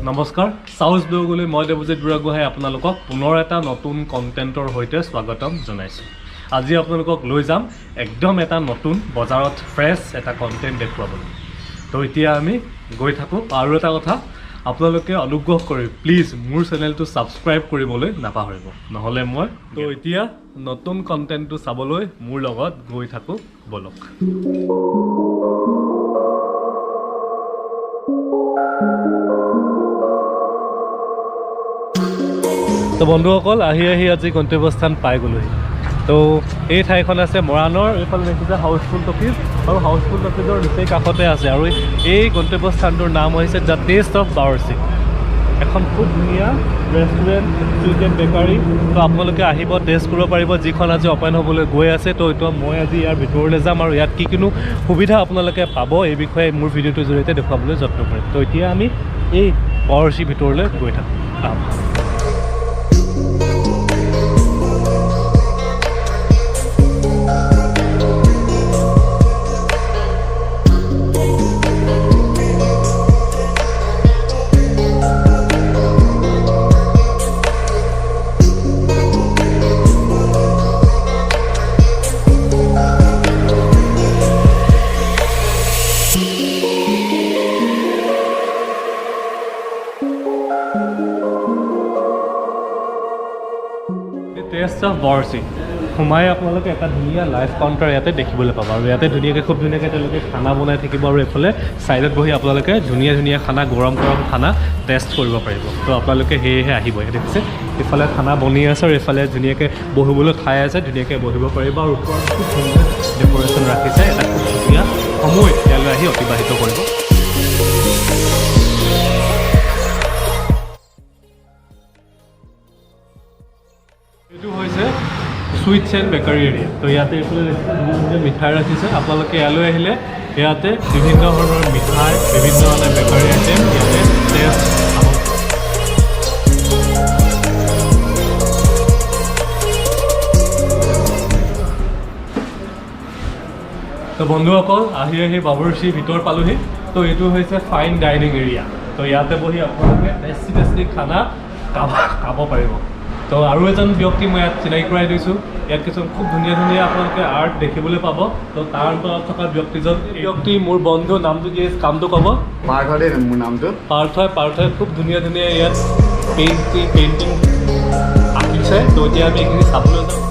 নমস্কাৰ, চাউথ ব্লগলৈ মই দেৱজিৎ বুঢ়াগোহাঁই আপোনালোকক পুনৰ এটা নতুন কণ্টেণ্টৰ সৈতে স্বাগতম জনাইছোঁ। আজি আপোনালোকক লৈ যাম একদম এটা নতুন বজাৰত ফ্ৰেছ এটা কণ্টেণ্ট দেখুৱাবলৈ। তো এতিয়া আমি গৈ থাকোঁ। আৰু এটা কথা, আপোনালোকে অনুগ্ৰহ কৰি প্লিজ মোৰ চেনেলটো ছাবস্ক্ৰাইব কৰিবলৈ নাপাহৰিব, নহ'লে মই তো এতিয়া নতুন কণ্টেণ্টটো চাবলৈ মোৰ লগত গৈ থাকোঁ ব'লক। তো বন্ধুসকল, আহি আহি আজি গন্তব্যস্থান পাই গ'লোহি। তো এই ঠাইখন আছে মৰাণৰ এইফালে দেখিছে হাউচফুল টকিজ, আৰু হাউচফুল টকিজৰ নিচেই কাষতে আছে। আৰু এই গন্তব্যস্থানটোৰ নাম হৈছে the test of বাৱৰ্চি। এখন খুব ধুনীয়া ৰেষ্টুৰেণ্ট, চুইট এণ্ড বেকাৰী। তো আপোনালোকে আহিব, টেষ্ট কৰিব পাৰিব, যিখন আজি অ'পেন হ'বলৈ গৈ আছে। তো এইটো মই আজি ইয়াৰ ভিতৰলৈ যাম আৰু ইয়াত কি কিনো সুবিধা আপোনালোকে পাব এই বিষয়ে মোৰ ভিডিঅ'টোৰ জৰিয়তে দেখুৱাবলৈ যত্ন কৰিম। তো এতিয়া আমি এই বাৱৰ্চিৰ ভিতৰলৈ গৈ থাকোঁ। টেষ্ট অফ বাৱৰ্চি সোমাই আপোনালোকে এটা ধুনীয়া লাইভ কাউণ্টাৰ ইয়াতে দেখিবলৈ পাব। আৰু ইয়াতে ধুনীয়াকৈ, খুব ধুনীয়াকৈ তেওঁলোকে খানা বনাই থাকিব। আৰু এইফালে ছাইডত বহি আপোনালোকে ধুনীয়া ধুনীয়া খানা, গৰম গৰম খানা টেষ্ট কৰিব পাৰিব। তো আপোনালোকে সেয়েহে আহিব। ইয়াতে দেখিছে এইফালে খানা বনি আছে আৰু এইফালে ধুনীয়াকৈ বহিবলৈ ঠাই আছে, ধুনীয়াকৈ বহিব পাৰিব। আৰু ওপৰত খুব ধুনীয়া ডেক'ৰেশ্যন ৰাখিছে। এটা খুব ধুনীয়া সময় ইয়ালৈ আহি অতিবাহিত কৰিব। এইটো হৈছে চুইটছ এণ্ড বেকাৰী এৰিয়া। তো ইয়াতে এইফালে ধুনীয়া ধুনীয়া মিঠাই ৰাখিছে। আপোনালোকে ইয়ালৈ আহিলে ইয়াতে বিভিন্ন ধৰণৰ মিঠাই, বিভিন্ন ধৰণৰ বেকাৰী আইটেম ইয়াতে টেষ্ট। তো বন্ধুসকল, আহি আহি বাবুৰ্চি ভিতৰ পালোহি। তো এইটো হৈছে ফাইন ডাইনিং এৰিয়া। তো ইয়াতে বহি আপোনালোকে টেষ্টি টেষ্টি খানা খাব পাৰিব। তো আৰু এজন ব্যক্তি মই ইয়াত চিনাকি কৰাই দিছোঁ। ইয়াত কিছুমান খুব ধুনীয়া ধুনীয়া আপোনালোকে আৰ্ট দেখিবলৈ পাব। তো তাৰ অন্তৰত থকা ব্যক্তিজন, এই ব্যক্তি মোৰ বন্ধু, নামটো কি, কামটো ক'ব? পাৰ্থ দেই মোৰ নামটো। পাৰ্থই খুব ধুনীয়া ধুনীয়া ইয়াত পেইণ্টিং আঁকিছে। তো এতিয়া আমি এইখিনি চাবলৈ যাওঁ।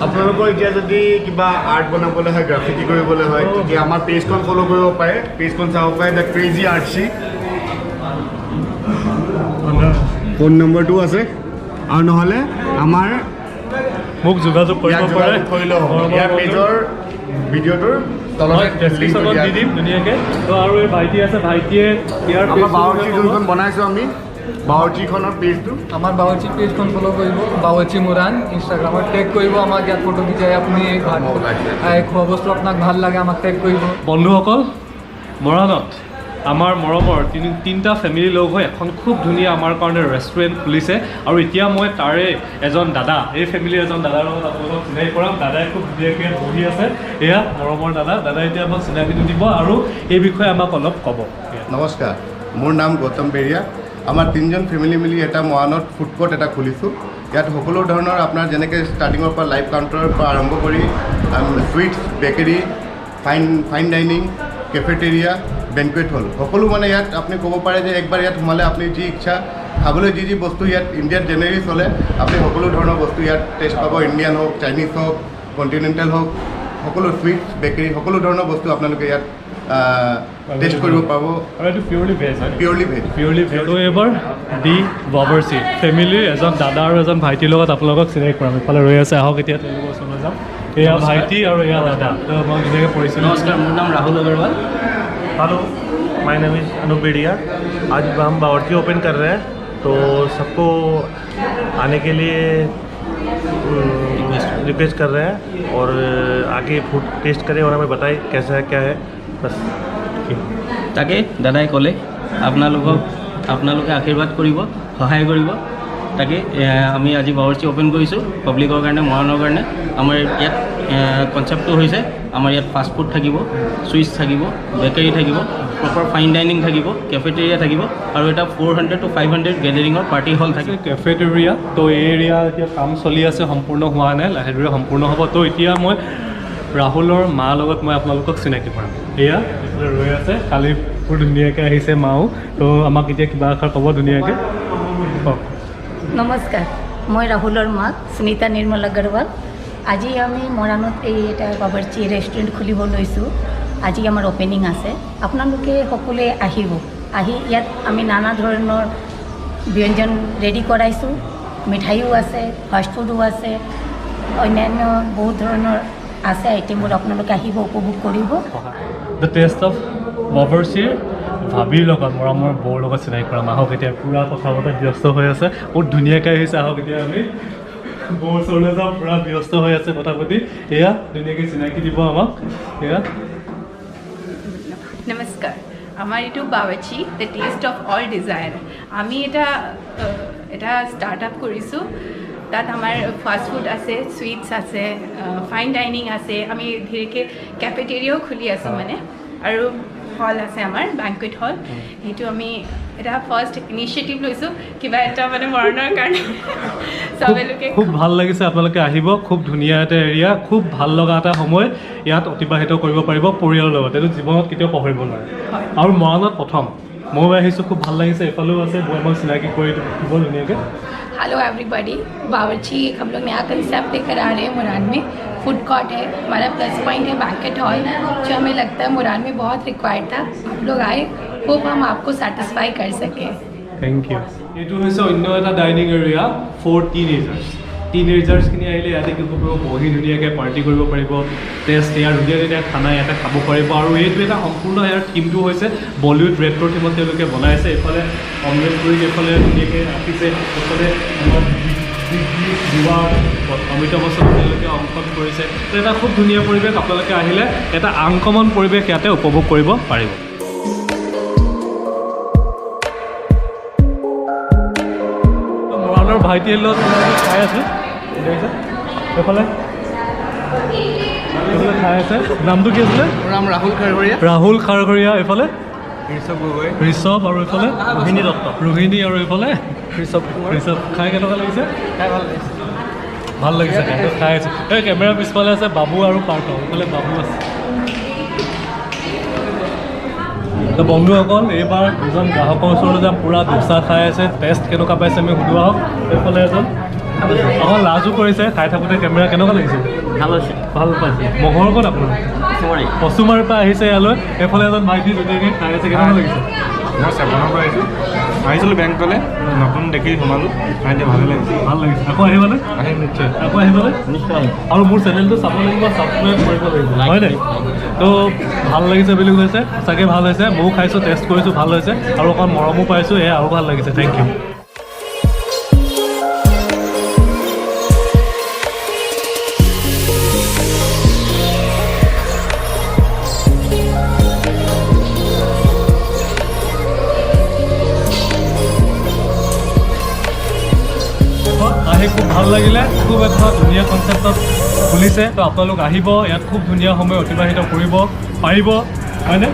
আপোনালোকৰ এতিয়া যদি কিবা আৰ্ট বনাবলৈ হয়, গ্ৰাফিটি কৰিবলৈ হয়, তেতিয়া আমাৰ পেজখন ফ'ল' কৰিব পাৰে, পেজখন চাব পাৰে, the crazy আৰ্টচি। ফোন নম্বৰটোও আছে। আৰু নহ'লে আমাৰ মোক যোগাযোগ কৰিব পাৰে, কৰিলেও হ'ব। ইয়াৰ পেজৰ ভিডিঅ'টোৰ তলতে ডেছক্ৰিপশ্যনত দি দিম ধুনীয়াকৈ। তো আৰু এই ভাইটি আছে, ভাইটিয়ে ইয়াৰ আমাৰ বাৱৰ্চি যোনখন বনাইছোঁ আমি, বাৱৰ্চিখনৰ পেজটো, আমাৰ বাৱৰ্চি পেজখন ফ'ল' কৰিব, বাৱৰ্চি মৰাণ ইনষ্টাগ্ৰামত টেগ কৰিব আমাক। ইয়াত ফটো দি যায় আপুনি খোৱা বস্তু আপোনাক ভাল লাগে, আমাক টেগ কৰিব। বন্ধুসকল, মৰাণত আমাৰ মৰমৰ তিনিটা ফেমিলি লগ হৈ এখন খুব ধুনীয়া আমাৰ কাৰণে ৰেষ্টুৰেণ্ট খুলিছে। আৰু এতিয়া মই তাৰে এজন দাদা, এই ফেমিলিৰ এজন দাদাৰ লগত আপোনালোকক চিনাকি কৰাম। দাদাই খুব ধুনীয়াকৈ ইয়াত বহি আছে। এয়া মৰমৰ দাদা। দাদাই এতিয়া আমাক চিনাকিটো দিব আৰু এই বিষয়ে আমাক অলপ ক'ব। নমস্কাৰ, মোৰ নাম গৌতম বেৰিয়া। আমাৰ তিনিজন ফেমিলি মিলি এটা মৰাণত ফুড কোৰ্ট এটা খুলিছোঁ। ইয়াত সকলো ধৰণৰ আপোনাৰ যেনেকৈ ষ্টাৰ্টিঙৰ পৰা লাইভ কাউণ্টাৰৰ পৰা আৰম্ভ কৰি sweets, bakery, fine dining, cafeteria, banquet hall, সকলো মানে ইয়াত আপুনি ক'ব পাৰে যে একবাৰ ইয়াত সোমালে আপুনি যি ইচ্ছা খাবলৈ যি যি বস্তু ইয়াত ইণ্ডিয়াত জেনেৰেলি চলে, আপুনি সকলো ধৰণৰ বস্তু ইয়াত টেষ্ট পাব। ইণ্ডিয়ান হওক, চাইনিজ হওক, কণ্টিনেণ্টেল হওক, সকলো চুইটছ, বেকাৰী, সকলো ধৰণৰ বস্তু আপোনালোকে ইয়াত টেষ্ট কৰিব পাব। আৰু এইটো পিয়'ৰলি ভেজ হয়? পিয়'ৰলি ভেজ। পিয়'ৰলি ভেজ। তো এইবাৰ দি বাবৰচি ফেমিলিৰ এজন দাদা আৰু এজন ভাইটিৰ লগত আপোনালোকক চিনাকি কৰাম। ইফালে ৰৈ আছে, আহক এতিয়া তেওঁলোকৰ ওচৰলৈ যাম। এয়া ভাইটি আৰু এয়া দাদা। তো মই ধুনীয়াকৈ পৰিচিত। नमस्कार, মোৰ নাম Rahul Agarwal. Hello, my name is Anup Bedia. आज हम बावर्ची ओपन कर रहे हैं, तो सबको आने के लिए रिक्वेस्ट कर रहे हैं और आके फूड टेस्ट करें और हमें बताएं कैसा है, क्या है, बस। তাকে দাদাই ক'লে, আপোনালোকক আপোনালোকে আশীৰ্বাদ কৰিব, সহায় কৰিব। তাকে আমি আজি বাৱৰ্চি অ'পেন কৰিছোঁ পাব্লিকৰ কাৰণে, মৰাণৰ কাৰণে। আমাৰ ইয়াত কনচেপ্টটো হৈছে, আমাৰ ইয়াত ফাষ্ট ফুড থাকিব, চুইটছ থাকিব, বেকাৰী থাকিব, প্ৰপাৰ ফাইন ডাইনিং থাকিব, কেফেটেৰিয়া থাকিব আৰু এটা 400 টু 500 গেডাৰিঙৰ পাৰ্টি হল থাকিব। কেফেটেৰিয়া। তো এই এৰিয়া এতিয়া কাম চলি আছে, সম্পূৰ্ণ হোৱা নাই, লাহে ধীৰে সম্পূৰ্ণ হ'ব। তো এতিয়া মই ৰাহুলৰ মাৰ লগত মই আপোনালোকক চিনাকি কৰাম। এয়া এইফালে ৰৈ আছে, কালি বৰ ধুনীয়াকৈ আহিছে মাও। তো আমাক এতিয়া কিবা এষাৰ ক'ব ধুনীয়াকৈ, কওক। নমস্কাৰ, মই ৰাহুলৰ মাক সুনীতা নিৰ্মল আগৰৱাল। আজি আমি মৰাণত এই এটা বাবৰচি ৰেষ্টুৰেণ্ট খুলিব লৈছোঁ। আজি আমাৰ অ'পেনিং আছে। আপোনালোকে সকলোৱে আহিব। আহি ইয়াত আমি নানা ধৰণৰ ব্যঞ্জন ৰেডি কৰাইছোঁ। মিঠাইও আছে, ফাষ্ট ফুডো আছে, অন্যান্য বহুত ধৰণৰ আছে আইটেমবোৰ। আপোনালোকে আহিব, উপভোগ কৰিব। The test of বাবৰচিৰ ভাবিৰ লগত, মৰমৰ বৌৰ লগত চিনাকি কৰাম। আহক, এতিয়া পূৰা কথা বতৰাত ব্যস্ত হৈ আছে, বহুত ধুনীয়াকৈ আহিছে। আহক, এতিয়া আমি বৌৰ ওচৰলৈ যাওঁ। পূৰা ব্যস্ত হৈ আছে কথা পাতি। এয়া ধুনীয়াকৈ চিনাকি দিব আমাক এয়া। নমস্কাৰ, আমাৰ এইটো বাৱাচি, the taste of all desire। আমি এটা ষ্টাৰ্ট আপ কৰিছোঁ। তাত আমাৰ ফাষ্ট ফুড আছে, চুইটছ আছে, ফাইন ডাইনিং আছে। আমি ধীৰেকৈ কেফেটেৰিয়াও খুলি আছোঁ মানে, আৰু হল আছে আমাৰ, বেংকুৱেট হল। সেইটো আমি এটা ফাৰ্ষ্ট ইনিচিয়েটিভ লৈছোঁ কিবা এটা মানে মৰাণৰ কাৰণে চবে লোকে। খুব ভাল লাগিছে। আপোনালোকে আহিব, খুব ধুনীয়া এটা এৰিয়া, খুব ভাল লগা এটা সময় ইয়াত অতিবাহিত কৰিব পাৰিব পৰিয়ালৰ লগত। এইটো জীৱনত কেতিয়াও পাহৰিব নোৱাৰে। হয়। আৰু মৰাণত প্ৰথম ময়ো আহিছোঁ, খুব ভাল লাগিছে। এইফালেও আছে, বৌ আমাক চিনাকি কৰি দিব ধুনীয়াকৈ। हेलो एवरीबॉडी, बावर्ची एक हम लोग नया कंसेप्ट लेकर आ रहे हैं मुरान में। फूड कोर्ट है हमारा, प्लस पॉइंट है बैंकेट हॉल, जो हमें लगता है मुरान में बहुत रिक्वायर्ड था। आप लोग आए, होप हम आपको सेटिस्फाई कर सकें। Thank you. এইটো হৈছে অন্য এটা dining area for teenagers. টিন এজাৰ্ছখিনি আহিলে ইয়াতে কি কৰিব, বহি ধুনীয়াকৈ পাৰ্টি কৰিব পাৰিব। টেষ্ট ইয়াৰ ধুনীয়া ধুনীয়া খানা ইয়াতে খাব পাৰিব। আৰু এইটো এটা সম্পূৰ্ণ ইয়াৰ থিমটো হৈছে বলিউড ৰেট্ৰ' থিমত তেওঁলোকে বনাইছে। এইফালে অমৰেশ পুৰীক এইফালে ধুনীয়াকৈ ৰাখিছে। এইফালে আমাৰ বিগ অমিতাভ বচ্চন তেওঁলোকে অংকন কৰিছে। তো এটা খুব ধুনীয়া পৰিৱেশ। আপোনালোকে আহিলে এটা আনকমন পৰিৱেশ ইয়াতে উপভোগ কৰিব পাৰিব। মৰাণৰ ভাইটিৰ লগত খাই আছোঁ, দেখিছে, এইফালে এইফালে খাই আছে। নামটো কি আছিলে? মোৰ নাম ৰাহুল খাৰঘৰীয়া। ৰাহুল খাৰঘৰীয়া। এইফালে? ঋষভ গগৈ। ঋষভ। আৰু এইফালে? ৰোহিণী দত্ত। ৰোহিণী। আৰু এইফালে? ঋষভ কুমাৰ। ঋষভ। খাই কেনেকুৱা লাগিছে? খাই ভাল লাগিছে। ভাল লাগিছে খাই। তো খাই আছোঁ। এই কেমেৰাৰ পিছফালে আছে বাবু আৰু পাৰ্থ। এইফালে বাবু আছে। তো বন্ধুসকল, এইবাৰ দুজন গ্ৰাহকৰ ওচৰলৈ যাম। পূৰা দোচা খাই আছে, টেষ্ট কেনেকুৱা পাইছে আমি সুধো আহক। এইফালে এজন অকণ লাজো কৰিছে খাই থাকোঁতে কেমেৰা। কেনেকুৱা লাগিছে? ভাল হৈছে। ভাল পাইছে। মহৰ ক'ত আপোনাৰ? চুমৰি। কচুমাৰীৰ পৰা আহিছে ইয়ালৈ। এইফালে এজন ভাইটি ধুনীয়াকৈ খাই আছে। কেনেকুৱা লাগিছে? মই চেপনৰ পৰা আহিছোঁ। আহিছিলোঁ বেংকলৈ, নতুন দেখি সোমালোঁ, খাই এতিয়া ভালে লাগিছে। ভাল লাগিছে। আকৌ আহিবানে? আহিম নিশ্চয়। আকৌ আহিবানে? নিশ্চয় আহিম। আৰু মোৰ চেনেলটো চাব লাগিব, ছাবস্ক্ৰাইব কৰিব লাগিব, হয় নাই? তো ভাল লাগিছে বুলি কৈছে, সঁচাকৈ ভাল হৈছে। ময়ো খাইছোঁ, টেষ্ট কৰিছোঁ, ভাল হৈছে। আৰু অকণ মৰমো পাইছোঁ, এয়া আৰু ভাল লাগিছে। Thank you. আহি খুব ভাল লাগিলে। খুব এটা ধুনীয়া কনচেপ্টত খুলিছে। তো আপোনালোক আহিব, ইয়াত খুব ধুনীয়া সময় অতিবাহিত কৰিব পাৰিব, হয়নে?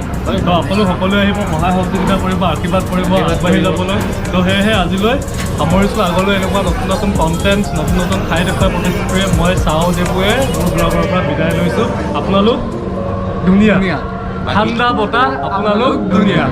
তো আপোনালোক সকলোৱে আহিব, সহায় সহযোগিতা কৰিব, আশীৰ্বাদ কৰিব আগবাঢ়ি যাবলৈ। তো সেয়েহে আজিলৈ সামৰিছোঁ। আগলৈ এনেকুৱা নতুন নতুন কণ্টেণ্ট, নতুন নতুন ঠাই দেখুৱাই প্ৰতিশ্ৰুতিৰে মই চাওঁ দেৱুৱে মোৰ ব্লগৰ পৰা বিদায় লৈছোঁ। আপোনালোক ধুনীয়া, ঠাণ্ডা বতাহ, আপোনালোক ধুনীয়া।